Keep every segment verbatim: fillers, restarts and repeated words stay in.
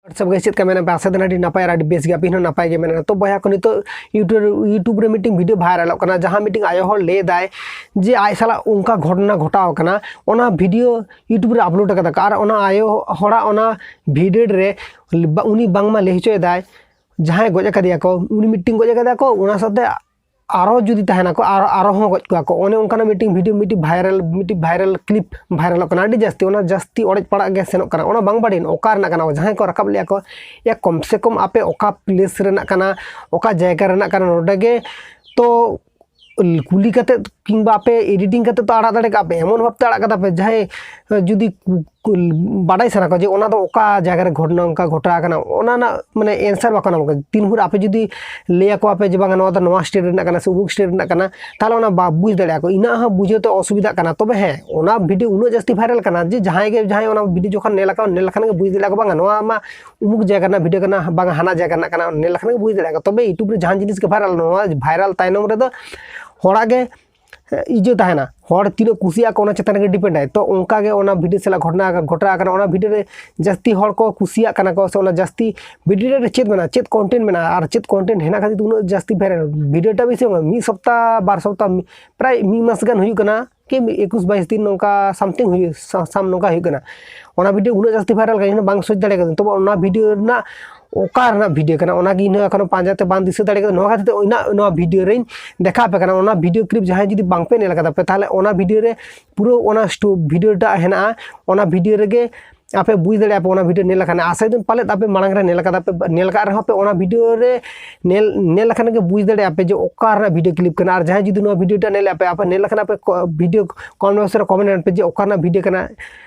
WhatsApp ᱜᱮ ᱪᱮᱫ ᱞᱮᱠᱟ ᱢᱮᱱᱟᱜ ᱯᱮ? ᱟᱥᱟ ᱫᱚ ᱟᱹᱰᱤ ᱱᱟᱯᱟᱭ ᱟᱨ ᱟᱹᱰᱤ ᱵᱮᱥ ᱜᱮ, ᱟᱯᱮ ᱦᱚᱸ ᱱᱟᱯᱟᱭ ᱜᱮ ᱢᱮᱱᱟᱜᱼᱟ᱾ ᱛᱚ ᱵᱚᱭᱦᱟ ᱠᱚ, ᱱᱤᱛᱚᱜ YouTube ᱨᱮ, YouTube ᱨᱮ ᱢᱤᱫᱴᱮᱱ video ᱵᱷᱟᱭᱨᱟᱞᱚᱜ ᱠᱟᱱᱟ, ᱡᱟᱦᱟᱸ ᱢᱤᱫᱴᱮᱱ ᱟᱭᱳ ᱦᱚᱲ ᱞᱟᱹᱭ ᱮᱫᱟᱭ ᱡᱮ ᱟᱡ ᱥᱟᱞᱟᱜ ᱚᱱᱠᱟ ᱜᱷᱚᱴᱚᱱᱟ ᱜᱷᱚᱴᱟᱣ ᱠᱟᱱᱟ᱾ ᱚᱱᱟ video YouTube ᱨᱮ upload ᱟᱠᱟᱫᱟ ᱠᱚ, ᱟᱨ ᱚᱱᱟ ᱟᱭᱳ ᱦᱚᱲᱟᱜ ᱚᱱᱟ video ᱨᱮ ᱵᱟ-, ᱩᱱᱤ ᱵᱟᱝᱢᱟ ᱞᱟᱹᱭ ᱦᱚᱪᱚᱭᱮᱫᱟᱭ ᱡᱟᱦᱟᱸᱭ ᱜᱚᱡ ᱟᱠᱟᱫᱮᱭᱟ ᱠᱚ, ᱩᱱᱤ ᱢᱤᱫᱴᱮᱱ ᱜᱚᱡ ᱟᱠᱟᱫᱮᱭᱟ ᱠᱚ, ᱚᱱᱟ ᱥᱟᱶᱛᱮ ᱟᱨᱚ ᱡᱩᱫᱤ ᱛᱟᱦᱮᱱᱟᱠᱚ, ᱟᱨ ᱟᱨᱚ ᱦᱚᱸ ᱜᱚᱡ ᱠᱚᱣᱟ ᱠᱚ᱾ ᱚᱱᱮ ᱚᱱᱠᱟᱱᱟᱜ ᱢᱤᱫᱴᱤᱡ video, ᱢᱤᱫᱴᱤᱡ viral, ᱢᱤᱫᱴᱤᱡ viral clip ᱵᱷᱟᱭᱨᱟᱞᱚᱜ ᱠᱟᱱᱟ ᱟᱹᱰᱤ ᱡᱟᱹᱥᱛᱤ᱾ ᱚᱱᱟ ᱡᱟᱹᱥᱛᱤ ᱚᱲᱮᱡ ᱯᱟᱲᱟᱜ ᱜᱮ ᱥᱮᱱᱚᱜ ᱠᱟᱱᱟ᱾ ᱚᱱᱟ ᱵᱟᱝ ᱵᱟᱲᱟᱭᱟᱹᱧ ᱚᱠᱟ ᱨᱮᱱᱟᱜ ᱠᱟᱱᱟ, ᱡᱟᱦᱟᱸᱭ ᱠᱚ ᱨᱟᱠᱟᱵ ᱞᱮᱜᱼᱟ ᱠᱚ, ᱭᱟ ᱠᱚᱢ ᱥᱮ ᱠᱚᱢ ᱟᱯᱮ ᱚᱠᱟ place ᱨᱮᱱᱟᱜ ᱠᱟᱱᱟ, ᱚᱠᱟ ᱡᱟᱭᱜᱟ ᱨᱮᱱᱟᱜ ᱠᱟᱱᱟ, ᱱᱚᱰᱮ ᱜᱮ ᱛᱚ ᱠᱩᱞᱤ ᱠᱟᱛᱮ ᱠᱤᱝᱵᱟ ᱟᱯᱮ editing ᱠᱟᱛᱮ ᱛᱚ ᱟᱲᱟᱜ ᱫᱟᱲᱮ ᱠᱟᱜ ᱯᱮ, ᱮᱢᱚᱱ ᱵᱷᱟᱵᱛᱮ ᱟᱲᱟᱜ ᱠᱟᱫᱟ ᱯᱮ, ᱡᱟᱦᱟᱸᱭ ᱡᱩᱫᱤ ᱠᱩ-, ᱠᱩ-, ᱵᱟᱰᱟᱭ ᱥᱟᱱᱟ ᱠᱚᱣᱟ ᱡᱮ ᱚᱱᱟ ᱫᱚ ᱚᱠᱟ ᱡᱟᱭᱜᱟ ᱨᱮ ᱜᱷᱚᱴᱚᱱᱟ ᱚᱱᱠᱟ ᱜᱷᱚᱴᱟᱣ ᱠᱟᱱᱟ, ᱚᱱᱟ ᱨᱮᱱᱟᱜ ᱢᱟᱱᱮ answer ᱵᱟᱠᱚ ᱧᱟᱢ ᱠᱟᱫᱟ᱾ ᱛᱤᱱ ᱵᱷᱳᱨ ᱟᱯᱮ ᱡᱩᱫᱤ ᱞᱟᱹᱭ ᱟᱠᱚᱣᱟ ᱯᱮ ᱡᱮ ᱵᱟᱝᱟ ᱱᱚᱣᱟ ᱫᱚ ᱱᱚᱣᱟ state ᱨᱮᱱᱟᱜ ᱠᱟᱱᱟ ᱥᱮ ᱩᱢᱩᱠ state ᱨᱮᱱᱟᱜ ᱠᱟᱱᱟ, ᱛᱟᱦᱚᱞᱮ ᱚᱱᱟ ᱵᱟ-, ᱵᱩᱡᱽ ᱫᱟᱲᱮᱭᱟᱜᱼᱟ ᱠᱚ, ᱤᱱᱟᱹᱜ ᱦᱚᱸ ᱵᱩᱡᱷᱟᱹᱣ ᱛᱮ ᱚᱥᱩᱵᱤᱫᱷᱟᱜ ᱠᱟᱱᱟ᱾ ᱛᱚᱵᱮ ᱦᱮᱸ, ᱚᱱᱟ video ᱩᱱᱟᱹᱜ ᱡᱟᱹᱥᱛᱤ viral ᱠᱟᱱᱟ ᱡᱮ ᱡᱟᱦᱟᱸᱭ ᱜᱮ ᱡᱟᱦᱟᱸᱭ ᱚᱱᱟ video ᱡᱚᱠᱷᱚᱱ ᱧᱮᱞ ᱟᱠᱚ, ᱧᱮᱞ ᱞᱮᱠᱷᱟᱱ ᱜᱮ ᱵᱩᱡᱽ ᱫᱟᱲᱮᱭᱟᱜᱼᱟ ᱠᱚ, ᱵᱟᱝᱟ ᱱᱚᱣᱟ ᱢᱟ ᱩᱢᱩᱠ ᱡᱟᱭᱜᱟ ᱨᱮᱱᱟᱜ video ᱠᱟᱱᱟ, ᱵᱟᱝᱟ ᱦᱟᱱᱟ ᱡᱟᱭᱜᱟ ᱨᱮᱱᱟᱜ ᱠᱟᱱᱟ, ᱧᱮᱞ ᱞᱮᱠᱷᱟᱱ ᱜᱮ ᱵᱩᱡᱽ ᱫᱟᱲᱮᱭᱟᱜᱼᱟ ᱠᱚ᱾ ᱛᱚᱵᱮ YouTube ᱨᱮ ᱡᱟᱦᱟᱸ ᱡᱤᱱᱤᱥ ᱜᱮ viral, ᱱᱚᱣᱟ viral ᱛᱟᱭᱱᱚᱢ ᱨᱮᱫᱚ ᱦᱚᱲᱟᱜ ᱜᱮ ᱤᱭᱟᱹ ᱛᱟᱦᱮᱱᱟ, ᱦᱚᱲ ᱛᱤᱱᱟᱹᱜ ᱠᱩᱥᱤᱭᱟᱜᱼᱟ ᱠᱚ ᱚᱱᱟ ᱪᱮᱛᱟᱱ ᱨᱮᱜᱮ depend ᱟᱭ᱾ ᱛᱚ ᱚᱱᱠᱟ ᱜᱮ ᱚᱱᱟ video ᱥᱟᱞᱟᱜ ᱜᱷᱚᱴᱚᱱᱟ ᱜᱷᱚᱴᱟᱣ ᱟᱠᱟᱱᱟ, ᱚᱱᱟ video ᱨᱮ ᱡᱟᱹᱥᱛᱤ ᱦᱚᱲ ᱠᱚ ᱠᱩᱥᱤᱭᱟᱜ ᱠᱟᱱᱟ ᱠᱚ, ᱥᱮ ᱚᱱᱟ ᱡᱟᱹᱥᱛᱤ video ᱨᱮ ᱪᱮᱫ ᱢᱮᱱᱟᱜᱼᱟ, ᱪᱮᱫ content ᱢᱮᱱᱟᱜᱼᱟ, ᱟᱨ ᱪᱮᱫ content ᱦᱮᱱᱟᱜ ᱠᱷᱟᱹᱛᱤᱨ ᱛᱮ ᱩᱱᱟᱹᱜ ᱡᱟᱹᱥᱛᱤ viral video ᱴᱟ ᱵᱮᱥᱤ ᱵᱟᱝ, ᱢᱤᱫ ᱥᱚᱯᱛᱟ ᱵᱟᱨ ᱥᱚᱯᱛᱟ ᱢᱤ-, ᱯᱨᱟᱭ ᱢᱤᱫ ᱢᱟᱥ ᱜᱟᱱ ᱦᱩᱭᱩᱜ ᱠᱟᱱᱟ, ᱠᱤ ᱢᱤᱫ ᱮᱠᱩᱥ ᱵᱟᱭᱤᱥ ᱫᱤᱱ ᱱᱚᱝᱠᱟ something ᱦᱩᱭᱩᱜ ᱥᱟ-, ᱥᱟᱢ ᱱᱚᱝᱠᱟ ᱦᱩᱭᱩᱜ ᱠᱟᱱᱟ᱾ ᱚᱱᱟ video ᱩᱱᱟᱹᱜ ᱡᱟᱹᱥᱛᱤ viral ᱠᱟᱱᱟ, ᱤᱧ ᱦᱚᱸ ᱵᱟᱝ ᱥᱳᱪ ᱫᱟᱲᱮ ᱠᱟᱹᱫᱟᱹᱧ᱾ ᱛᱚᱵᱮ ᱚᱱᱟ video ᱨᱮᱱᱟᱜ ᱚᱠᱟ ᱨᱮᱱᱟᱜ video ᱠᱟᱱᱟ, ᱚᱱᱟᱜᱮ ᱤᱧ ᱦᱚᱸ ᱮᱠᱷᱚᱱᱳ ᱯᱟᱸᱡᱟ ᱛᱮ ᱵᱟᱝ ᱫᱤᱥᱟᱹ ᱫᱟᱲᱮ ᱠᱟᱫᱟ᱾ ᱱᱚᱣᱟ ᱠᱷᱟᱹᱛᱤᱨ ᱛᱮ ᱤᱧᱟᱹᱜ ᱱᱚᱣᱟ video ᱨᱮᱧ ᱫᱮᱠᱷᱟᱣ ᱟᱯᱮ ᱠᱟᱱᱟ᱾ ᱚᱱᱟ video clip ᱡᱟᱦᱟᱸᱭ ᱡᱩᱫᱤ ᱵᱟᱝ ᱯᱮ ᱧᱮᱞ ᱠᱟᱫᱟ ᱯᱮ, ᱛᱟᱦᱚᱞᱮ ᱚᱱᱟ video ᱨᱮ ᱯᱩᱨᱟᱹ ᱚᱱᱟ ᱥᱴᱳ-, video ᱴᱟᱜ ᱦᱮᱱᱟᱜᱼᱟ, ᱚᱱᱟ video ᱨᱮᱜᱮ ᱟᱯᱮ ᱵᱩᱡᱽ ᱫᱟᱲᱮᱭᱟᱜᱼᱟ ᱯᱮ ᱚᱱᱟ video ᱧᱮᱞ ᱞᱮᱠᱷᱟᱱ᱾ ᱟᱥᱟᱭ ᱫᱟᱹᱧ ᱯᱟᱞᱮᱫ ᱟᱯᱮ ᱢᱟᱲᱟᱝ ᱨᱮ ᱧᱮᱞ ᱠᱟᱫᱟ ᱯᱮ, ᱧᱮᱞ ᱠᱟᱜ ᱨᱮᱦᱚᱸ ᱯᱮ ᱚᱱᱟ video ᱨᱮ ᱧᱮᱞ, ᱧᱮᱞ ᱞᱮᱠᱷᱟᱱ ᱜᱮ ᱵᱩᱡᱽ ᱫᱟᱲᱮᱭᱟᱜᱼᱟ ᱯᱮ ᱡᱮ ᱚᱠᱟ ᱨᱮᱱᱟᱜ video clip ᱠᱟᱱᱟ᱾ ᱟᱨ ᱡᱟᱦᱟᱸᱭ ᱡᱩᱫᱤ ᱱᱚᱣᱟ video ᱴᱟᱜ ᱧᱮᱞ ᱟᱯᱮ, ᱟᱯᱮ ᱧᱮᱞ ᱞᱮᱠᱷᱟᱱ ᱟᱯᱮ ᱠᱚ-, video comment box ᱨᱮ comment ᱯᱮ ᱡᱮ ᱚᱠᱟ ᱨᱮᱱᱟᱜ video ᱠᱟᱱᱟ,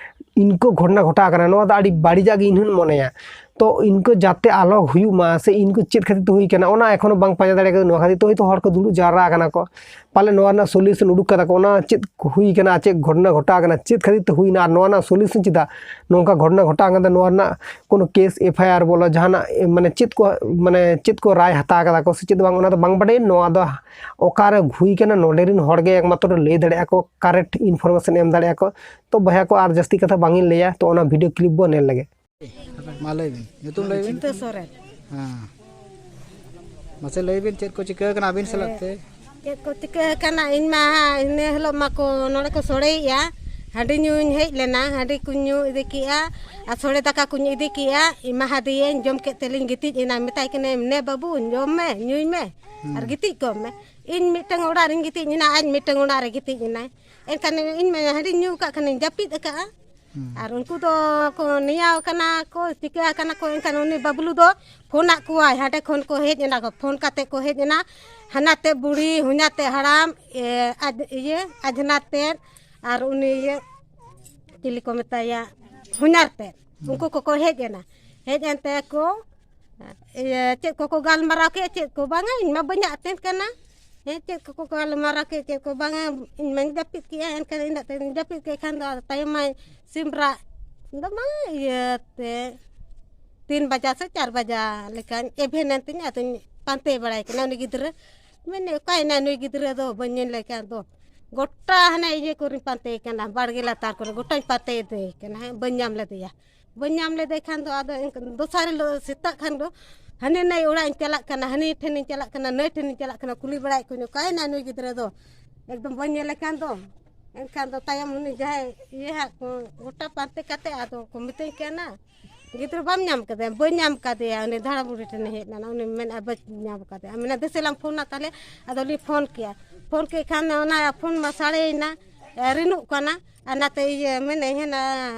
ᱤᱱᱠᱟᱹ ᱜᱷᱚᱴᱚᱱᱟ ᱜᱷᱚᱴᱟᱣ ᱠᱟᱱᱟ, ᱱᱚᱣᱟ ᱫᱚ ᱟᱹᱰᱤ ᱵᱟᱹᱲᱤᱡᱟᱜ ᱜᱮ ᱤᱧ ᱦᱚᱸᱧ ᱢᱚᱱᱮᱭᱟ᱾ ᱛᱚ ᱤᱱᱠᱟᱹ ᱡᱟᱛᱮ ᱟᱞᱚ ᱦᱩᱭᱩᱜ ᱢᱟ, ᱥᱮ ᱤᱱᱠᱟᱹ ᱪᱮᱫ ᱠᱷᱟᱹᱛᱤᱨ ᱛᱮ ᱦᱩᱭ ᱠᱟᱱᱟ, ᱚᱱᱟ ᱮᱠᱷᱚᱱᱳ ᱵᱟᱝ ᱯᱟᱸᱡᱟ ᱫᱟᱲᱮ ᱠᱟᱫᱟ᱾ ᱱᱚᱣᱟ ᱠᱷᱟᱹᱛᱤᱨ ᱛᱮ ᱦᱚᱭᱛᱳ ᱦᱚᱲ ᱠᱚ ᱫᱩᱲᱩᱵ ᱡᱟᱣᱨᱟ ᱟᱠᱟᱱᱟ ᱠᱚ, ᱯᱟᱞᱮ ᱱᱚᱣᱟ ᱨᱮᱱᱟᱜ solution ᱩᱰᱩᱠ ᱠᱟᱫᱟ ᱠᱚ, ᱚᱱᱟ ᱪᱮᱫ ᱠᱚ ᱦᱩᱭ ᱠᱟᱱᱟ, ᱪᱮᱫ ᱜᱷᱚᱴᱚᱱᱟ ᱜᱷᱚᱴᱟᱣ ᱠᱟᱱᱟ, ᱪᱮᱫ ᱠᱷᱟᱹᱛᱤᱨ ᱛᱮ ᱦᱩᱭᱱᱟ, ᱟᱨ ᱱᱚᱣᱟ ᱨᱮᱱᱟᱜ solution ᱪᱮᱫᱟᱜ ᱱᱚᱝᱠᱟ ᱜᱷᱚᱴᱚᱱᱟ ᱜᱷᱚᱴᱟᱣ ᱠᱟᱱᱟ, ᱱᱚᱣᱟ ᱨᱮᱱᱟᱜ ᱠᱳᱱᱳ case, FIR ᱵᱚᱞᱚ ᱡᱟᱦᱟᱱᱟᱜ, ᱢᱟᱱᱮ ᱪᱮᱫ ᱠᱚ, ᱢᱟᱱᱮ ᱪᱮᱫ ᱠᱚ ᱨᱟᱭ ᱦᱟᱛᱟᱣ ᱠᱟᱫᱟ ᱠᱚ ᱥᱮ ᱪᱮᱫ ᱵᱟᱝ, ᱚᱱᱟ ᱫᱚ ᱵᱟᱝ ᱵᱟᱰᱟᱭᱟᱹᱧ᱾ ᱱᱚᱣᱟ ᱫᱚ ᱚᱠᱟᱨᱮ ᱦᱩᱭ ᱠᱟᱱᱟ, ᱱᱚᱰᱮ ᱨᱮᱱ ᱦᱚᱲ ᱜᱮ ᱮᱠᱢᱟᱛᱨᱚ ᱞᱟᱹᱭ ᱫᱟᱲᱮᱭᱟᱜᱼᱟ ᱠᱚ, correct information ᱮᱢ ᱫᱟᱲᱮᱭᱟᱜᱼᱟ ᱠᱚ᱾ ᱛᱚ ᱵᱚᱭᱦᱟ ᱠᱚ, ᱟᱨ ᱡᱟᱹᱥᱛᱤ ᱠᱟᱛᱷᱟ ᱵᱟᱝ ᱤᱧ ᱞᱟᱹᱭᱟ, ᱛᱚ ᱚᱱᱟ video clip ᱵᱚ ᱧᱮᱞ ᱞᱮᱜᱮ᱾ ᱢᱟ ᱞᱟᱹᱭ ᱵᱤᱱ, ᱧᱩᱛᱩᱢ ᱞᱟᱹᱭ ᱵᱤᱱ᱾ ᱥᱤᱛᱟᱹ ᱥᱚᱨᱮᱱ᱾ ᱦᱮᱸ, ᱢᱟᱥᱮ ᱞᱟᱹᱭ ᱵᱤᱱ, ᱪᱮᱫ ᱠᱚ ᱪᱤᱠᱟᱹ ᱟᱠᱟᱱᱟ ᱟᱹᱵᱤᱱ ᱥᱟᱞᱟᱜ ᱛᱮ? ᱪᱮᱫ ᱠᱚ ᱪᱤᱠᱟᱹ ᱟᱠᱟᱱᱟ? ᱤᱧ ᱢᱟ ᱤᱱᱟᱹ ᱦᱤᱞᱳᱜ ᱢᱟᱠᱚ ᱱᱚᱰᱮ ᱠᱚ ᱥᱚᱲᱮᱭᱮᱜᱼᱟ, ᱦᱟᱺᱰᱤ ᱧᱩᱧ ᱦᱮᱡ ᱞᱮᱱᱟ, ᱦᱟᱺᱰᱤ ᱠᱚᱧ ᱧᱩ ᱤᱫᱤ ᱠᱮᱜᱼᱟ ᱟᱨ ᱥᱚᱲᱮ ᱫᱟᱠᱟ ᱠᱚᱧ ᱤᱫᱤ ᱠᱮᱜᱼᱟ, ᱮᱢᱟᱦᱟᱫᱤᱭᱟᱹᱧ, ᱡᱚᱢ ᱠᱮᱫ ᱛᱮᱞᱤᱧ ᱜᱤᱛᱤᱡ ᱮᱱᱟ᱾ ᱢᱮᱛᱟᱭ ᱠᱟᱹᱱᱟᱹᱧ, "ᱱᱮ ᱵᱟᱹᱵᱩ, ᱡᱚᱢ ᱢᱮ, ᱧᱩᱭ ᱢᱮ ᱟᱨ ᱜᱤᱛᱤᱡ ᱠᱚᱜ ᱢᱮ᱾ ᱤᱧ ᱢᱤᱫᱴᱟᱝ ᱚᱲᱟᱜ ᱨᱤᱧ ᱜᱤᱛᱤᱡ ᱮᱱᱟ, ᱟᱡ ᱢᱤᱫᱴᱟᱝ ᱚᱲᱟᱜ ᱨᱮ ᱜᱤᱛᱤᱡ ᱮᱱᱟᱭ᱾ ᱮᱱᱠᱷᱟᱱ ᱤᱧ ᱢᱟ ᱦᱟᱺᱰᱤᱧ ᱧᱩ ᱟᱠᱟᱫ ᱠᱷᱟᱱᱤᱧ ᱡᱟᱹᱯᱤᱫ ᱟᱠᱟᱫᱼᱟ᱾" ᱦᱩᱸ᱾ ᱟᱨ ᱩᱱᱠᱩ ᱫᱚ ᱠᱚ ᱱᱮᱭᱟᱣ ᱠᱟᱱᱟ ᱠᱚ, ᱪᱤᱠᱟᱹ ᱟᱠᱟᱱᱟ ᱠᱚ, ᱮᱱᱠᱷᱟᱱ ᱩᱱᱤ ᱵᱟᱹᱵᱞᱩ ᱫᱚ ᱯᱷᱳᱱᱟᱫ ᱠᱚᱣᱟᱭ, ᱦᱟᱸᱰᱮ ᱠᱷᱚᱱ ᱠᱚ ᱦᱮᱡ ᱮᱱᱟ ᱠᱚ, ᱯᱷᱳᱱ ᱠᱟᱛᱮ ᱠᱚ ᱦᱮᱡ ᱮᱱᱟ, ᱦᱟᱱᱟ ᱛᱮ ᱵᱩᱲᱦᱤ, ᱦᱩᱧᱟ ᱛᱮ ᱦᱟᱲᱟᱢ, ᱮ, ᱟᱡ-, ᱤᱭᱟᱹ, ᱟᱡᱷᱱᱟᱨ ᱛᱮᱫ, ᱟᱨ ᱩᱱᱤ ᱤᱭᱟᱹ, ᱪᱤᱞᱤ ᱠᱚ ᱢᱮᱛᱟᱭᱟ, ᱦᱚᱧᱦᱟᱨ ᱛᱮᱫ, ᱩᱱᱠᱩ ᱠᱚᱠᱚ ᱦᱮᱡ ᱮᱱᱟ᱾ ᱦᱮᱡ ᱮᱱ ᱛᱮ ᱠᱚ ᱤᱭᱟᱹ, ᱪᱮᱫ ᱠᱚᱠᱚ ᱜᱟᱞᱢᱟᱨᱟᱣ ᱠᱮᱫ, ᱪᱮᱫ ᱠᱚ ᱵᱟᱝᱟ, ᱤᱧ ᱢᱟ ᱵᱟᱹᱧ ᱟᱛᱮᱱ ᱠᱟᱱᱟ᱾ ᱦᱮᱸ, ᱪᱮᱫ ᱠᱚᱠᱚ ᱜᱟᱞᱢᱟᱨᱟᱣ ᱠᱮᱫ, ᱪᱮᱫ ᱠᱚ ᱵᱟᱝᱟ, ᱤᱧ ᱢᱟᱧ ᱡᱟᱹᱯᱤᱫ ᱠᱮᱜᱼᱟ᱾ ᱮᱱᱠᱷᱟᱱ ᱤᱱᱟᱹᱜ ᱛᱮᱧ ᱡᱟᱹᱯᱤᱫ ᱠᱮᱫ ᱠᱷᱟᱱ ᱫᱚ, ᱟᱫᱚ ᱛᱟᱭᱚᱢ ᱢᱟᱭ ᱥᱤᱢ ᱨᱟᱜ ᱫᱚ ᱵᱟᱝᱟ, ᱤᱭᱟᱹᱛᱮ ᱛᱤᱱ ᱵᱟᱡᱟ ᱥᱮ ᱪᱟᱨ ᱵᱟᱡᱟ ᱞᱮᱠᱟᱧ ᱮᱵᱷᱮᱱ ᱮᱱ ᱛᱤᱧ, ᱟᱫᱚᱧ ᱯᱟᱱᱛᱮ ᱵᱟᱲᱟᱭ ᱠᱟᱱᱟ ᱩᱱᱤ ᱜᱤᱫᱽᱨᱟᱹ᱾ ᱢᱮᱱᱮ, "ᱚᱠᱟᱭᱮᱱᱟᱭ ᱱᱩᱭ ᱜᱤᱫᱽᱨᱟᱹ ᱫᱚ?" ᱵᱟᱹᱧ ᱧᱮᱞᱮ ᱠᱟᱱ ᱫᱚ᱾ ᱜᱚᱴᱟ ᱦᱟᱱᱮ ᱤᱭᱟᱹ ᱠᱚᱨᱮᱧ ᱯᱟᱱᱛᱮᱭᱮ ᱠᱟᱱᱟ, ᱵᱟᱲᱜᱮ ᱞᱟᱛᱟᱨ ᱠᱚᱨᱮ ᱜᱚᱴᱟᱧ ᱯᱟᱱᱛᱮᱭᱮᱫᱮ ᱠᱟᱱᱟ, ᱦᱮᱸ, ᱵᱟᱹᱧ ᱧᱟᱢ ᱞᱮᱫᱮᱭᱟ᱾ ᱵᱟᱹᱧ ᱧᱟᱢ ᱞᱮᱫᱮ ᱠᱷᱟᱱ ᱫᱚ, ᱟᱫᱚ ᱮᱱᱠᱷᱟᱱ ᱫᱚᱥᱟᱨ ᱦᱤᱞᱳᱜ ᱥᱮᱛᱟᱜ ᱠᱷᱟᱱ ᱫᱚ ᱦᱟᱹᱱᱤ ᱱᱟᱹᱭ ᱚᱲᱟᱜ ᱤᱧ ᱪᱟᱞᱟᱜ ᱠᱟᱱᱟ, ᱦᱟᱹᱱᱤ ᱴᱷᱮᱱᱤᱧ ᱪᱟᱞᱟᱜ ᱠᱟᱱᱟ, ᱱᱟᱹᱭ ᱴᱷᱮᱱᱤᱧ ᱪᱟᱞᱟᱜ ᱠᱟᱱᱟ, ᱠᱩᱞᱤ ᱵᱟᱲᱟᱭᱮᱫ ᱠᱚᱣᱟᱧ, "ᱚᱠᱟᱭᱮᱱᱟ ᱱᱩᱭ ᱜᱤᱫᱽᱨᱟᱹ ᱫᱚ? ᱮᱠᱫᱚᱢ ᱵᱟᱹᱧ ᱧᱮᱞᱮ ᱠᱟᱱ ᱫᱚ᱾" ᱮᱱᱠᱷᱟᱱ ᱫᱚ ᱛᱟᱭᱚᱢ ᱩᱱᱤ ᱡᱟᱦᱟᱸᱭ ᱤᱭᱟᱹ ᱦᱟᱸᱜ ᱠᱚ ᱜᱚᱴᱟ ᱯᱟᱱᱛᱮ ᱠᱟᱛᱮ ᱟᱫᱚ ᱠᱚ ᱢᱤᱛᱟᱹᱧ ᱠᱟᱱᱟ, "ᱜᱤᱫᱽᱨᱟᱹ ᱵᱟᱢ ᱧᱟᱢ ᱠᱟᱫᱮᱭᱟ?" "ᱵᱟᱹᱧ ᱧᱟᱢ ᱠᱟᱫᱮᱭᱟ, ᱩᱱᱤ ᱫᱷᱟᱲᱟ ᱵᱩᱲᱦᱤ ᱴᱷᱮᱱᱮ ᱦᱮᱡ ᱞᱮᱱᱟ, ᱩᱱᱤ ᱢᱮᱱᱮᱫᱼᱟ ᱵᱟᱹᱧ ᱧᱟᱢ ᱠᱟᱫᱮᱭᱟ᱾" ᱢᱮᱱᱟ, "ᱫᱮᱥᱮ ᱞᱟᱝ ᱯᱷᱳᱱᱟ ᱛᱟᱦᱞᱮ᱾" ᱟᱫᱚ ᱞᱤᱧ ᱯᱷᱳᱱ ᱠᱮᱜᱼᱟ, ᱯᱷᱳᱱ ᱠᱮᱫ ᱠᱷᱟᱱ ᱚᱱᱟ ᱯᱷᱳᱱ ᱢᱟ ᱥᱟᱰᱮᱭᱮᱱᱟ, ᱮ, ᱨᱤᱱᱩᱜ ᱠᱟᱱᱟ᱾ ᱟᱨ ᱱᱟᱛᱮ ᱤᱭᱟᱹ ᱢᱮᱱᱮ ᱦᱮᱱᱟ,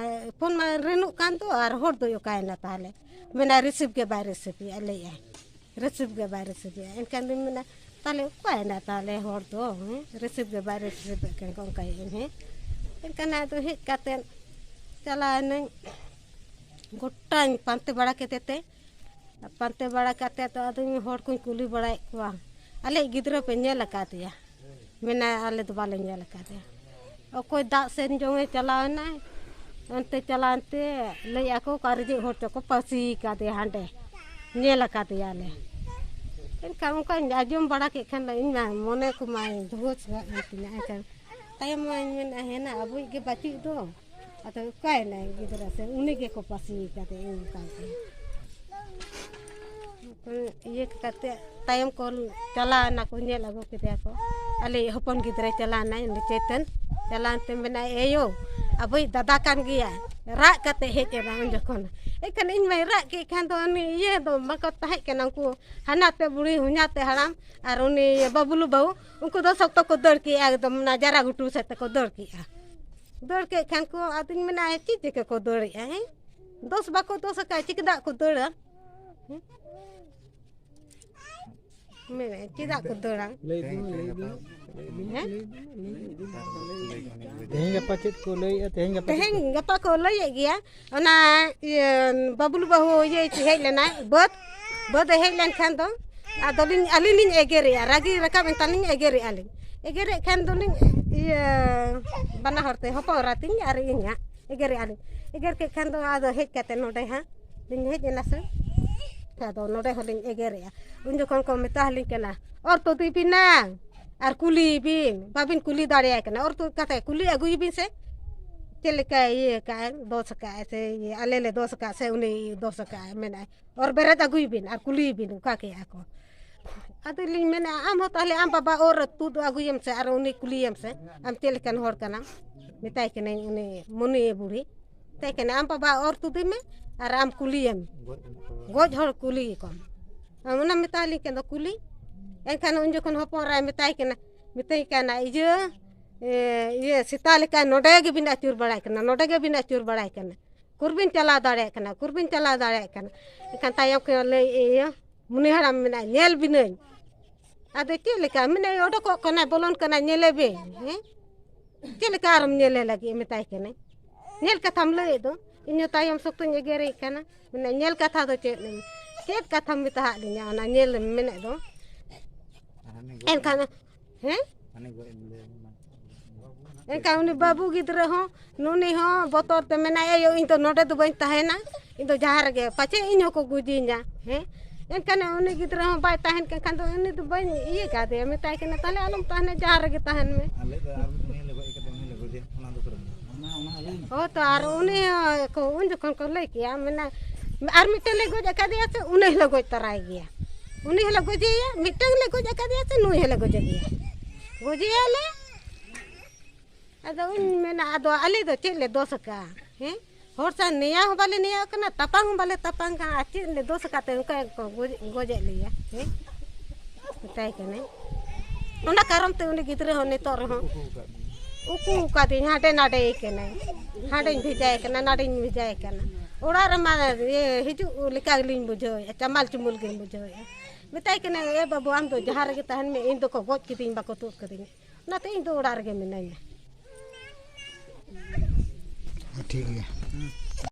ᱯᱷᱳᱱ ᱢᱟ ᱨᱤᱱᱩᱜ ᱠᱟᱱ ᱫᱚ, ᱟᱨ ᱦᱚᱲ ᱫᱚᱭ ᱚᱠᱟᱭᱮᱱᱟ ᱛᱟᱦᱞᱮ? ᱢᱮᱱᱟ, "ᱨᱤᱥᱤᱵᱷ ᱜᱮ ᱵᱟᱭ ᱨᱤᱥᱤᱵᱷ ᱮᱜᱼᱟ", ᱞᱟᱹᱭᱮᱜᱼᱟᱭ, "ᱨᱤᱥᱤᱵᱷ ᱜᱮ ᱵᱟᱭ ᱨᱤᱥᱤᱵᱷ ᱮᱜᱼᱟ᱾" ᱮᱱᱠᱷᱟᱱ ᱫᱚᱧ ᱢᱮᱱᱟ, "ᱛᱟᱦᱞᱮ ᱚᱠᱟᱭᱮᱱᱟ ᱛᱟᱦᱞᱮ ᱦᱚᱲ ᱫᱚ, ᱦᱮᱸ? ᱨᱤᱥᱤᱵᱷ ᱜᱮ ᱵᱟᱭ ᱨᱤᱥᱤᱵᱷ ᱮᱫ ᱠᱟᱱ", ᱚᱱᱠᱟᱭᱮᱫ ᱟᱹᱧ, ᱦᱮᱸ᱾ ᱮᱱᱠᱷᱟᱱ ᱟᱫᱚ ᱦᱮᱡ ᱠᱟᱛᱮᱫ ᱪᱟᱞᱟᱣ ᱮᱱᱟᱹᱧ, ᱜᱚᱴᱟᱧ ᱯᱟᱱᱛᱮ ᱵᱟᱲᱟ ᱠᱮᱫᱮ ᱛᱮ, ᱯᱟᱱᱛᱮ ᱵᱟᱲᱟ ᱠᱟᱛᱮ ᱫᱚ ᱟᱫᱚᱧ ᱦᱚᱲ ᱠᱚᱧ ᱠᱩᱞᱤ ᱵᱟᱲᱟᱭᱮᱫ ᱠᱚᱣᱟ, "ᱟᱞᱮᱭᱤᱡ ᱜᱤᱫᱽᱨᱟᱹ ᱯᱮ ᱧᱮᱞ ᱟᱠᱟᱫᱮᱭᱟ?" ᱢᱮᱱᱟ, "ᱟᱞᱮ ᱫᱚ ᱵᱟᱞᱮ ᱧᱮᱞ ᱟᱠᱟᱫᱮᱭᱟ᱾" ᱚᱠᱚᱭ ᱫᱟᱜ ᱥᱮᱱ ᱡᱚᱝᱮ ᱪᱟᱞᱟᱣ ᱮᱱᱟᱭ, ᱚᱱᱛᱮ ᱪᱟᱞᱟᱣ ᱮᱱᱛᱮ ᱞᱟᱹᱭᱮᱫᱼᱟ ᱠᱚ, "ᱚᱠᱟ ᱨᱮ ᱡᱮ ᱦᱚᱲ ᱪᱚᱠᱚ ᱯᱟᱹᱥᱤ ᱠᱟᱫᱮᱭᱟ, ᱦᱟᱸᱰᱮ ᱧᱮᱞ ᱟᱠᱟᱫᱮᱭᱟᱞᱮ᱾" ᱮᱱᱠᱷᱟᱱ ᱚᱱᱠᱟᱧ ᱟᱸᱡᱚᱢ ᱵᱟᱲᱟ ᱠᱮᱫ ᱠᱷᱟᱱ ᱫᱚ ᱤᱧ ᱢᱟ ᱢᱚᱱᱮ ᱠᱚᱢᱟ ᱫᱷᱩᱣᱟᱹ ᱪᱷᱩᱣᱟᱹᱜ ᱮᱱ ᱛᱤᱧᱟ᱾ ᱮᱱᱠᱷᱟᱱ ᱛᱟᱭᱚᱢ ᱢᱟᱧ ᱢᱮᱱᱮᱫᱼᱟ, "ᱦᱮᱱᱟ ᱟᱵᱚᱭᱤᱡ ᱜᱮ ᱵᱟᱹᱪᱩᱜ ᱫᱚ, ᱟᱫᱚ ᱚᱠᱟᱭᱮᱱᱟᱭ ᱜᱤᱫᱽᱨᱟᱹ ᱥᱮ ᱩᱱᱤ ᱜᱮᱠᱚ ᱯᱟᱹᱥᱤ ᱠᱟᱫᱮ ᱚᱱᱠᱟ ᱜᱮ᱾ ᱤᱭᱟᱹ ᱠᱟᱛᱮ ᱛᱟᱭᱚᱢ ᱠᱚ ᱪᱟᱞᱟᱣ ᱮᱱᱟ ᱠᱚ, ᱧᱮᱞ ᱟᱹᱜᱩ ᱠᱮᱫᱮᱭᱟ ᱠᱚ᱾ ᱟᱞᱮ ᱦᱚᱯᱚᱱ ᱜᱤᱫᱽᱨᱟᱹᱭ ᱪᱟᱞᱟᱣ ᱮᱱᱟᱭ ᱩᱱᱤ ᱪᱮᱛᱟᱱ, ᱪᱟᱞᱟᱣ ᱮᱱᱛᱮ ᱢᱮᱱᱟᱭ, "ᱮᱭᱳ, ᱟᱵᱚᱭᱤᱡ ᱫᱟᱫᱟ ᱠᱟᱱ ᱜᱮᱭᱟᱭ, ᱨᱟᱜ ᱠᱟᱛᱮ ᱦᱮᱡ ᱮᱱᱟ ᱩᱱ ᱡᱚᱠᱷᱚᱱ᱾" ᱮᱱᱠᱷᱟᱱ ᱤᱧ ᱢᱟᱧ ᱨᱟᱜ ᱠᱮᱫ ᱠᱷᱟᱱ ᱫᱚ ᱩᱱᱤ ᱤᱭᱟᱹ ᱫᱚ ᱵᱟᱠᱚ ᱛᱟᱦᱮᱸ ᱠᱟᱱᱟ, ᱩᱱᱠᱩ ᱦᱟᱱᱟᱛᱮ ᱵᱩᱲᱦᱤ ᱦᱩᱧᱟᱛᱮ ᱦᱟᱲᱟᱢ ᱟᱨ ᱩᱱᱤ ᱵᱟᱹᱵᱞᱩ ᱵᱟᱹᱦᱩ, ᱩᱱᱠᱩ ᱫᱚ ᱥᱚᱠᱛᱚ ᱠᱚ ᱫᱟᱹᱲ ᱠᱮᱜᱼᱟ, ᱮᱠᱫᱚᱢ ᱚᱱᱟ ᱡᱟᱨᱟ ᱜᱷᱩᱴᱩ ᱥᱮᱫ ᱛᱮᱠᱚ ᱫᱟᱹᱲ ᱠᱮᱜᱼᱟ᱾ ᱫᱟᱹᱲ ᱠᱮᱫ ᱠᱷᱟᱱ ᱠᱚ, ᱟᱫᱚᱧ ᱢᱮᱱᱟ, "ᱪᱮᱫ ᱪᱤᱠᱟᱹ ᱠᱚ ᱫᱟᱹᱲᱮᱜᱼᱟ, ᱦᱮᱸ? ᱫᱚᱥ ᱵᱟᱠᱚ ᱫᱚᱥ ᱟᱠᱟᱫ, ᱪᱮᱫᱟᱜ ᱠᱚ ᱫᱟᱹᱲᱟ?" ᱦᱮᱸ? ᱢᱮᱱᱮᱫ, "ᱪᱮᱫᱟᱜ ᱠᱚ ᱫᱟᱹᱲᱟ?" ᱞᱟᱹᱭ ᱵᱤᱱ, ᱞᱟᱹᱭ ᱵᱤᱱ, ᱞᱟᱹᱭ ᱵᱤᱱ, ᱦᱮᱸ? ᱞᱟᱹᱭ ᱵᱤᱱ, ᱞᱟᱹᱭ ᱵᱤᱱ᱾ ᱛᱮᱦᱮᱧ ᱜᱟᱯᱟ ᱪᱮᱫ ᱠᱚ ᱞᱟᱹᱭᱮᱫᱼᱟ? ᱛᱮᱦᱮᱧ ᱜᱟᱯᱟ ᱪᱮᱫ ᱛᱮᱦᱮᱧ ᱠᱚ ᱜᱟᱯᱟ ᱠᱚ ᱞᱟᱹᱭᱮᱫ ᱜᱮᱭᱟ, ᱚᱱᱟ ᱤᱭᱟᱹ ᱵᱟᱹᱵᱞᱩ ᱵᱟᱹᱦᱩ ᱤᱭᱟᱹ ᱦᱮᱡ ᱞᱮᱱᱟᱭ, ᱵᱟᱹᱫᱽ, ᱵᱟᱹᱫᱽ ᱮ ᱦᱮᱡ ᱞᱮᱱᱠᱷᱟᱱ ᱫᱚ ᱟᱫᱚᱞᱤᱧ, ᱟᱹᱞᱤᱧ ᱞᱤᱧ ᱮᱜᱮᱨᱮᱜᱼᱟ, ᱨᱟᱹᱜᱤ ᱨᱟᱠᱟᱵ ᱮᱱ ᱛᱟᱹᱞᱤᱧ, ᱮᱜᱮᱨᱮᱜᱼᱟ ᱞᱤᱧ᱾ ᱮᱜᱮᱨᱮᱫ ᱠᱷᱟᱱ ᱫᱚᱞᱤᱧ ᱤᱭᱟᱹ ᱵᱟᱱᱟ ᱦᱚᱲ ᱛᱮ, ᱦᱚᱯᱚᱱ ᱮᱨᱟ ᱛᱤᱧ ᱟᱨ ᱤᱧ ᱦᱟᱸᱜ, ᱮᱜᱮᱨᱮᱜᱼᱟ ᱞᱤᱧ᱾ ᱮᱜᱮᱨ ᱠᱮᱫ ᱠᱷᱟᱱ ᱫᱚ ᱟᱫᱚ ᱦᱮᱡ ᱠᱟᱛᱮ ᱱᱚᱰᱮ ᱦᱟᱸᱜ ᱞᱤᱧ ᱦᱮᱡ ᱮᱱᱟ ᱥᱮ, ᱟᱫᱚ ᱱᱚᱰᱮ ᱦᱚᱸᱞᱤᱧ ᱮᱜᱮᱨᱮᱜᱼᱟ᱾ ᱩᱱ ᱡᱚᱠᱷᱚᱱ ᱠᱚ ᱢᱮᱛᱟ ᱞᱤᱧ ᱠᱟᱱᱟ, "ᱚᱨ ᱛᱩᱫᱮ ᱵᱤᱱᱟ ᱟᱨ ᱠᱩᱞᱤᱭᱮ ᱵᱤᱱ, ᱵᱟᱵᱤᱱ ᱠᱩᱞᱤ ᱫᱟᱲᱮᱭᱟᱭ ᱠᱟᱱᱟ, ᱚᱨ ᱛᱩᱫ ᱠᱟᱛᱮ ᱠᱩᱞᱤ ᱟᱹᱜᱩᱭᱮ ᱵᱤᱱ ᱥᱮ, ᱪᱮᱫ ᱞᱮᱠᱟᱭ ᱤᱭᱟᱹ ᱠᱟᱜᱼᱟᱭ, ᱫᱚᱥ ᱟᱠᱟᱫᱼᱟᱭ ᱥᱮ ᱤᱭᱟᱹ, ᱟᱞᱮ ᱞᱮ ᱫᱚᱥ ᱟᱠᱟᱫ ᱥᱮ ᱩᱱᱤ ᱫᱚᱥ ᱟᱠᱟᱫᱼᱟᱭ?" ᱢᱮᱱᱟᱭ, "ᱚᱨ ᱵᱮᱨᱮᱫ ᱟᱹᱜᱩᱭ ᱵᱤᱱ ᱟᱨ ᱠᱩᱞᱤᱭᱮ ᱵᱤᱱ ᱚᱠᱟ ᱠᱮᱜᱼᱟ ᱠᱚ?" ᱟᱫᱚ ᱞᱤᱧ ᱢᱮᱱᱟ, "ᱟᱢ ᱦᱚᱸ ᱛᱟᱦᱞᱮ ᱟᱢ ᱵᱟᱵᱟ ᱚᱨ ᱛᱩᱫ ᱟᱹᱜᱩᱭᱮᱢ ᱥᱮ ᱟᱨ ᱩᱱᱤ ᱠᱩᱞᱤᱭᱮᱢ ᱥᱮ, ᱟᱢ ᱪᱮᱫ ᱞᱮᱠᱟᱱ ᱦᱚᱲ ᱠᱟᱱᱟᱢ?" ᱢᱮᱛᱟᱭ ᱠᱟᱹᱱᱟᱹᱧ ᱩᱱᱤ ᱢᱩᱱᱤᱭᱟᱹ ᱵᱩᱲᱦᱤ, ᱢᱮᱛᱟᱭ ᱠᱟᱹᱱᱟᱹᱧ, "ᱟᱢ ᱵᱟᱵᱟ ᱚᱨ ᱛᱩᱫᱮ ᱢᱮ ᱟᱨ ᱟᱢ ᱠᱩᱞᱤᱭᱮᱢ, ᱜᱚᱡ ᱦᱚᱲ ᱠᱩᱞᱤ ᱠᱚᱢ᱾" ᱟᱢ ᱚᱱᱟ ᱢᱮᱛᱟᱭ ᱞᱤᱧ ᱠᱟᱱ ᱫᱚ ᱠᱩᱞᱤ᱾ ᱮᱱᱠᱷᱟᱱ ᱩᱱ ᱡᱚᱠᱷᱚᱱ ᱦᱚᱯᱚᱱ ᱮᱨᱟᱭ ᱢᱮᱛᱟᱭ ᱠᱟᱱᱟ, ᱢᱮᱛᱟᱹᱧ ᱠᱟᱱᱟ, "ᱤᱭᱟᱹ, ᱮ, ᱤᱭᱟᱹ ᱥᱮᱛᱟ ᱞᱮᱠᱟ ᱱᱚᱰᱮ ᱜᱮᱵᱤᱱ ᱟᱹᱪᱩᱨ ᱵᱟᱲᱟᱭ ᱠᱟᱱᱟ, ᱱᱚᱰᱮ ᱜᱮᱵᱤᱱ ᱟᱹᱪᱩᱨ ᱵᱟᱲᱟᱭ ᱠᱟᱱᱟ, ᱩᱠᱩᱨ ᱵᱤᱱ ᱪᱟᱞᱟᱣ ᱫᱟᱲᱮᱭᱟᱜ ᱠᱟᱱᱟ, ᱩᱠᱩᱨ ᱵᱤᱱ ᱪᱟᱞᱟᱣ ᱫᱟᱲᱮᱭᱟᱜ ᱠᱟᱱᱟ?" ᱮᱱᱠᱷᱟᱱ ᱛᱟᱭᱚᱢ ᱠᱷᱚᱱ ᱞᱟᱹᱭ, ᱤᱭᱟᱹ ᱢᱩᱱᱤ ᱦᱟᱲᱟᱢ ᱢᱮᱱᱟᱭ, "ᱧᱮᱞ ᱵᱤᱱᱟᱹᱧ᱾" ᱟᱫᱚ ᱪᱮᱫ ᱞᱮᱠᱟ ᱢᱮᱱᱟᱭ, ᱚᱰᱚᱠᱚᱜ ᱠᱟᱱᱟᱭ, ᱵᱚᱞᱚᱱ ᱠᱟᱱᱟᱭ, ᱧᱮᱞᱮ ᱵᱤᱱ, ᱦᱮᱸ? ᱪᱮᱫ ᱞᱮᱠᱟ ᱟᱨᱮᱢ ᱧᱮᱞᱮ ᱞᱟᱹᱜᱤᱫ ᱢᱮᱛᱟᱭ ᱠᱟᱱᱟᱭ? ᱧᱮᱞ ᱠᱟᱛᱷᱟᱢ ᱞᱟᱹᱭᱮᱫ ᱫᱚ, ᱤᱧ ᱦᱚᱸ ᱛᱟᱭᱚᱢ ᱥᱚᱠᱛᱚᱧ ᱮᱜᱮᱨᱮ ᱠᱟᱱᱟ᱾ ᱢᱮᱱᱟ, "ᱧᱮᱞ ᱠᱟᱛᱷᱟ ᱫᱚ ᱪᱮᱫ? ᱪᱮᱫ ᱠᱟᱛᱷᱟᱢ ᱢᱮᱛᱟᱦᱟᱫ ᱞᱤᱧᱟ ᱚᱱᱟ ᱧᱮᱞ ᱮᱢ ᱢᱮᱱᱮᱫ ᱫᱚ?" ᱮᱱᱠᱷᱟᱱ, ᱦᱮᱸ? ᱮᱱᱠᱷᱟᱱ ᱩᱱᱤ ᱵᱟᱹᱵᱩ ᱜᱤᱫᱽᱨᱟᱹ ᱦᱚᱸ, ᱱᱩᱱᱤ ᱦᱚᱸ ᱵᱚᱛᱚᱨ ᱛᱮ ᱢᱮᱱᱟᱭ, "ᱮᱭᱳ, ᱤᱧ ᱫᱚ ᱱᱚᱰᱮ ᱫᱚ ᱵᱟᱹᱧ ᱛᱟᱦᱮᱱᱟ, ᱤᱧ ᱫᱚ ᱡᱟᱦᱟᱸ ᱨᱮᱜᱮ, ᱯᱟᱪᱮ ᱤᱧ ᱦᱚᱸᱠᱚ ᱜᱚᱡᱤᱧᱟ", ᱦᱮᱸ? ᱮᱱᱠᱷᱟᱱ ᱩᱱᱤ ᱜᱤᱫᱽᱨᱟᱹ ᱦᱚᱸ ᱵᱟᱭ ᱛᱟᱦᱮᱱ ᱠᱟᱱ ᱠᱷᱟᱱ ᱫᱚ ᱩᱱᱤ ᱫᱚ ᱵᱟᱹᱧ ᱤᱭᱟᱹ ᱠᱟᱫᱮᱭᱟ, ᱢᱮᱛᱟᱭ ᱠᱟᱱᱟ, "ᱛᱟᱦᱞᱮ ᱟᱞᱚᱢ ᱛᱟᱦᱮᱱᱟ, ᱡᱟᱦᱟᱸ ᱨᱮᱜᱮ ᱛᱟᱦᱮᱱ ᱢᱮ᱾" ᱟᱞᱮ ᱫᱚ ᱟᱨ ᱩᱱᱤ ᱞᱮ ᱜᱚᱡ ᱠᱟᱫᱮ, ᱩᱱᱤ ᱞᱮ ᱜᱚᱡᱮ, ᱚᱱᱟ ᱫᱚ ᱠᱚᱨᱮ ᱢᱮᱱᱟᱜᱼᱟ᱾ ᱚᱱᱟ ᱦᱳᱭ ᱛᱚ, ᱟᱨ ᱩᱱᱤ ᱦᱚᱸ ᱠᱚ ᱩᱱ ᱡᱚᱠᱷᱚᱱ ᱠᱚ ᱞᱟᱹᱭ ᱠᱮᱜᱼᱟ, ᱢᱮᱱᱟ, ᱟᱨ ᱢᱤᱫᱴᱮᱱ ᱞᱮ ᱜᱚᱡ ᱟᱠᱟᱫᱮᱭᱟ ᱥᱮ, ᱩᱱᱤ ᱦᱚᱸᱞᱮ ᱜᱚᱡ ᱛᱟᱨᱟᱭ ᱜᱮᱭᱟ᱾ ᱩᱱᱤ ᱦᱚᱸᱞᱮ ᱜᱚᱡᱮᱭᱟ, ᱢᱤᱫᱴᱟᱝ ᱞᱮ ᱜᱚᱡ ᱟᱠᱟᱫᱮᱭᱟ ᱥᱮ, ᱱᱩᱭ ᱦᱚᱸᱞᱮ ᱜᱚᱡᱮ ᱜᱮᱭᱟ᱾ ᱜᱚᱡᱮᱭᱟᱞᱮ᱾ ᱟᱫᱚ ᱩᱧ ᱢᱮᱱᱟ, ᱟᱫᱚ ᱟᱞᱮ ᱫᱚ ᱪᱮᱫ ᱞᱮ ᱫᱳᱥ ᱟᱠᱟᱜᱼᱟ? ᱦᱮᱸ? ᱦᱚᱲ ᱥᱟᱶ ᱱᱮᱭᱟᱣ ᱦᱚᱸ ᱵᱟᱞᱮ ᱱᱮᱭᱟᱣ ᱠᱟᱱᱟ, ᱛᱟᱯᱟᱢ ᱦᱚᱸ ᱵᱟᱞᱮ ᱛᱟᱯᱟᱢ ᱠᱟᱱᱟ, ᱟᱨ ᱪᱮᱫ ᱞᱮ ᱫᱳᱥ ᱟᱠᱟᱫ ᱛᱮ ᱚᱱᱠᱟ ᱠᱚ ᱜᱚᱡ-, ᱜᱚᱡᱮᱫ ᱞᱮᱭᱟ? ᱦᱮᱸ? ᱢᱮᱛᱟᱭ ᱠᱟᱹᱱᱟᱹᱧ᱾ ᱚᱱᱟ ᱠᱟᱨᱚᱱ ᱛᱮ ᱩᱱᱤ ᱜᱤᱫᱽᱨᱟᱹ ᱦᱚᱸ ᱱᱤᱛᱚᱜ ᱨᱮᱦᱚᱸ ᱩᱠᱩ ᱟᱠᱟᱫᱤᱧ, ᱦᱟᱸᱰᱮ ᱱᱟᱰᱮ ᱠᱟᱱᱟᱭ, ᱦᱟᱸᱰᱮᱧ ᱵᱷᱮᱡᱟᱭ ᱠᱟᱱᱟ, ᱱᱟᱰᱮᱧ ᱵᱷᱮᱡᱟᱭ ᱠᱟᱱᱟ᱾ ᱚᱲᱟᱜ ᱨᱮᱢᱟ ᱤᱭᱟᱹ ᱦᱤᱡᱩᱜ ᱞᱮᱠᱟ ᱜᱮᱞᱤᱧ ᱵᱩᱡᱷᱟᱹᱣᱮᱫᱼᱟ, ᱪᱟᱢᱟᱞ ᱪᱩᱢᱩᱞ ᱜᱮᱧ ᱵᱩᱡᱷᱟᱹᱣᱮᱫᱼᱟ᱾ ᱢᱮᱛᱟᱭ ᱠᱟᱹᱱᱟᱹᱧ, "ᱮ ᱵᱟᱹᱵᱩ, ᱟᱢ ᱫᱚ ᱡᱟᱦᱟᱸ ᱨᱮᱜᱮ ᱛᱟᱦᱮᱱ ᱢᱮ, ᱤᱧ ᱫᱚᱠᱚ ᱜᱚᱡ ᱠᱤᱫᱤᱧ, ᱵᱟᱠᱚ ᱛᱩᱫ ᱠᱤᱫᱤᱧᱟ, ᱚᱱᱟᱛᱮ ᱤᱧ ᱫᱚ ᱚᱲᱟᱜ ᱨᱮᱜᱮ ᱢᱤᱱᱟᱹᱧᱟ᱾" ᱴᱷᱤᱠ ᱜᱮᱭᱟ᱾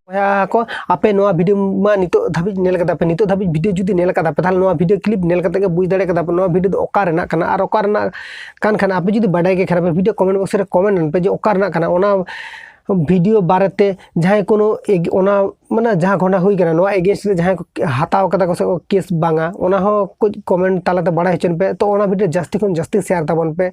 ᱵᱚᱭᱦᱟ ᱠᱚ, ᱟᱯᱮ ᱱᱚᱣᱟ ᱵᱷᱤᱰᱤᱭᱳ ᱢᱟ ᱱᱤᱛᱚᱜ ᱫᱷᱟᱹᱵᱤᱡ ᱧᱮᱞ ᱠᱟᱫᱟ ᱯᱮ, ᱱᱤᱛᱚᱜ ᱫᱷᱟᱹᱵᱤᱡ ᱵᱷᱤᱰᱤᱭᱳ ᱡᱩᱫᱤ ᱧᱮᱞ ᱠᱟᱫᱟ ᱯᱮ, ᱛᱟᱦᱚᱞᱮ ᱱᱚᱣᱟ ᱵᱷᱤᱰᱤᱭᱳ ᱠᱞᱤᱯ ᱧᱮᱞ ᱠᱟᱛᱮ ᱜᱮ ᱵᱩᱡᱽ ᱫᱟᱲᱮ ᱠᱟᱫᱟ ᱯᱮ ᱱᱚᱣᱟ ᱵᱷᱤᱰᱤᱭᱳ ᱫᱚ ᱚᱠᱟ ᱨᱮᱱᱟᱜ ᱠᱟᱱᱟ᱾ ᱟᱨ ᱚᱠᱟ ᱨᱮᱱᱟᱜ ᱠᱟᱱ ᱠᱷᱟᱱ, ᱟᱯᱮ ᱡᱩᱫᱤ ᱵᱟᱰᱟᱭ ᱜᱮ ᱠᱷᱟᱱ ᱯᱮ, ᱵᱷᱤᱰᱤᱭᱳ ᱠᱚᱢᱮᱱᱴ ᱵᱚᱠᱥ ᱨᱮ ᱠᱚᱢᱮᱱᱴ ᱟᱱ ᱯᱮ ᱡᱮ ᱚᱠᱟ ᱨᱮᱱᱟᱜ ᱠᱟᱱᱟ᱾ ᱚᱱᱟ ᱵᱷᱤᱰᱤᱭᱳ ᱵᱟᱨᱮᱛᱮ ᱡᱟᱦᱟᱸᱭ ᱠᱳᱱᱳ ᱮᱜ-, ᱚᱱᱟ ᱢᱟᱱᱮ ᱡᱟᱦᱟᱸ ᱜᱷᱚᱴᱚᱱᱟ ᱦᱩᱭ ᱠᱟᱱᱟ, ᱱᱚᱣᱟ ᱮᱜᱮᱱᱥᱴ ᱨᱮ ᱡᱟᱦᱟᱸᱭ ᱠᱚ ᱦᱟᱛᱟᱣ ᱠᱟᱫᱟ ᱠᱚ ᱥᱮ ᱠᱚ ᱠᱮᱥ ᱵᱟᱝᱟ, ᱚᱱᱟ ᱦᱚᱸ ᱠᱟᱹᱡ ᱠᱚᱢᱮᱱᱴ ᱛᱟᱞᱟᱛᱮ ᱵᱟᱲᱟᱭ ᱦᱚᱪᱚᱱ ᱯᱮ᱾ ᱛᱚ ᱚᱱᱟ ᱵᱷᱤᱰᱤᱭᱳ ᱡᱟᱹᱥᱛᱤ ᱠᱷᱚᱱ ᱡᱟᱹᱥᱛᱤ ᱥᱮᱭᱟᱨ ᱛᱟᱵᱚᱱ ᱯᱮ᱾